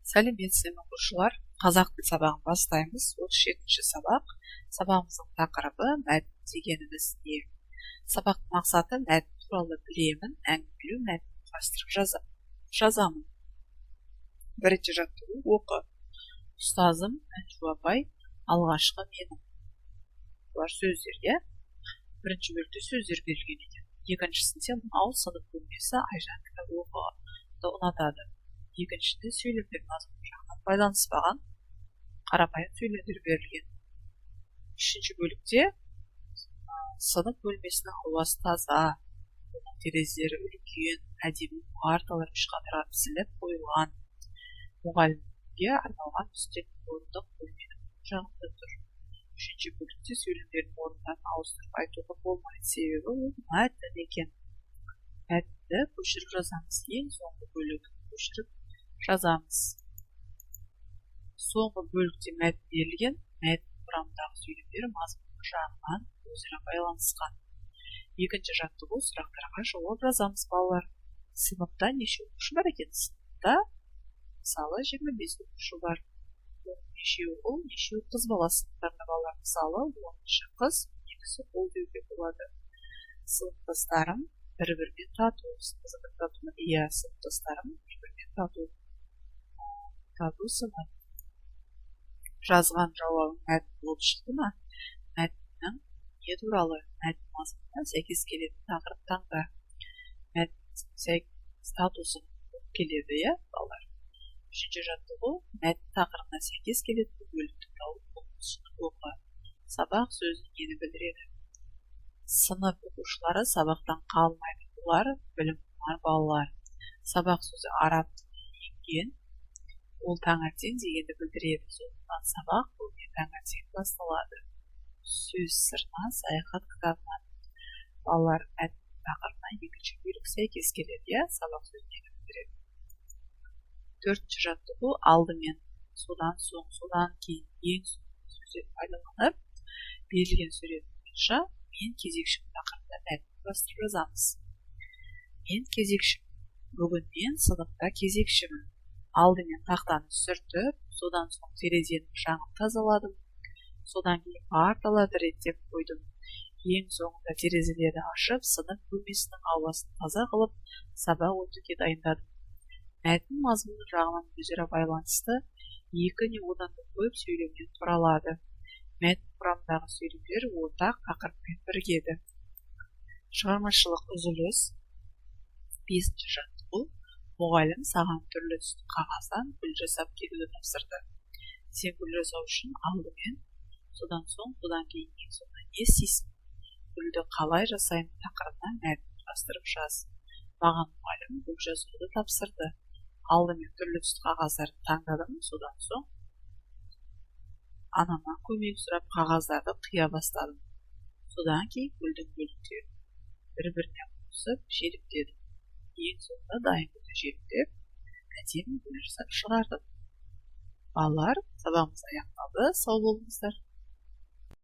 Сәлеметсіздер ме, оқушылар! Қазақ тілі сабағын бастаймыз. 37-ші сабақ. Сабағымыздың тақырыбы: мәтін дегеніміз не? Сабақтың мақсаты: мәтін туралы білемін, әңгімелеу мәтінін құрастырып жазамын. Бірінші жаттығу: оқы. Ұстазым Інжу апай алғашқы менің. Бұлар сөздер, иә? Бірінші бөлікте сөздер берілген екен. Екіншісінде: мынау сынып бөлмесі, Айжан кітап оқығанды ұнатады. Екіншіде сөйлемдер мазмұны жағынан байланыспаған, қарапайым сөйлемдер берілген. Үшінші бөлікте: сынып бөлмесінің ауасы таза, оның терезелері үлкен, әдемі парталар үш қатарға тізіліп қойылған, мұғалімге арналған үстел мен орындық бөлменің оң жағында тұр. Үшінші бөлікте сөйлемдердің орындарын ауыстырып айтуға болмайды, себебі ол мәтін екен. Мәтінді көшіріп жазамыз. Ең соңғы бөлігін көшіріп жазамыз. Соңғы бөлікте мәтін берілген. Мәтін құрамындағы сөйлемдер мазмұны жағынан өзара байланысқан. Екінші жаттығу: сұрақтарға жауап жазамыз, балалар. Сыныпта неше оқушы бар екен? Сыныпта, мысалы, 25 оқушы бар. Оның нешеуі ұл, нешеуі қыз бала сыныптарында, балалар? Мысалы, 10-шы қыз, 2-сі ұл деуге болады. Сыныптастарым бір бірімен тату. Тату ма? Иә, сыныптастарым бір бірімен тату. Тату сынып. Жазған жауабың мәтін болып шықты ма? Мәтіннің не туралы? Мәтін мазмұнына сәйкес келетін тақырып таңда. Мәтін статусы болып келеді, иә, балалар? Үшінші жаттығу: мәтін тақырыбына сәйкес келетін бөлікті тауып, түсініп оқы. Сабақ сөзі нені білдіреді? Сынып оқушылары сабақтан қалмайды, олар білімқұмар балалар. Сабақ сөзі араб тілінен енген, ол таңертең дегенді білдіреді, сондықтан сабақ көбіне таңертең басталады. Сөз сырына саяхат кітабынан. Балалар, мәтін тақырыбына екінші бөлік сәйкес келеді, иә? Сабақ сөзі нені білдіреді? Төртінші жаттығу: алдымен, содан соң, содан кейін, ең соңғы сөздерді пайдаланып, берілген сурет бойынша «Мен кезекшімін» тақырыбында мәтін құрастырып жазамыз. Мен кезекшімін. Бүгін мен сыныпта кезекшімін. Алдымен тақтаны сүртіп, содан соң терезенің шаңын тазаладым. Содан кейін парталарды реттеп қойдым. Ең соңында терезелерді ашып, сынып бөлмесінің ауасын таза қылып, сабақ өтуге дайындадым. Мәтін мазмұны жағынан өзара байланысты екі не одан да көп сөйлемнен құралады. Мәтін құрамындағы сөйлемдер ортақ тақырыппен бірігеді. Шығармашылық үзіліс. Бесінші жаттығу: мұғалім саған түрлі түсті қағаздан гүл жасап келуді тапсырды. Сен гүл жасау үшін алдымен, содан соң, содан кейін, ең соңында не істейсің? «Гүлді қалай жасаймын» тақырыбына мәтін құрастырып жаз. Маған мұғалім гүл жасауды тапсырды. Алдымен түрлі түсті қағаздарды таңдадым. Содан соң анамнан көмек сұрап, қағаздарды қия бастадым. Содан кейін гүлдің бөліктерін бір біріне қосып, желімдедім. Ең соңында дайын гүлді желімдеп, әдемі гүл жасап шығардым. Балалар, сабағымыз аяқталды. Сау болыңыздар.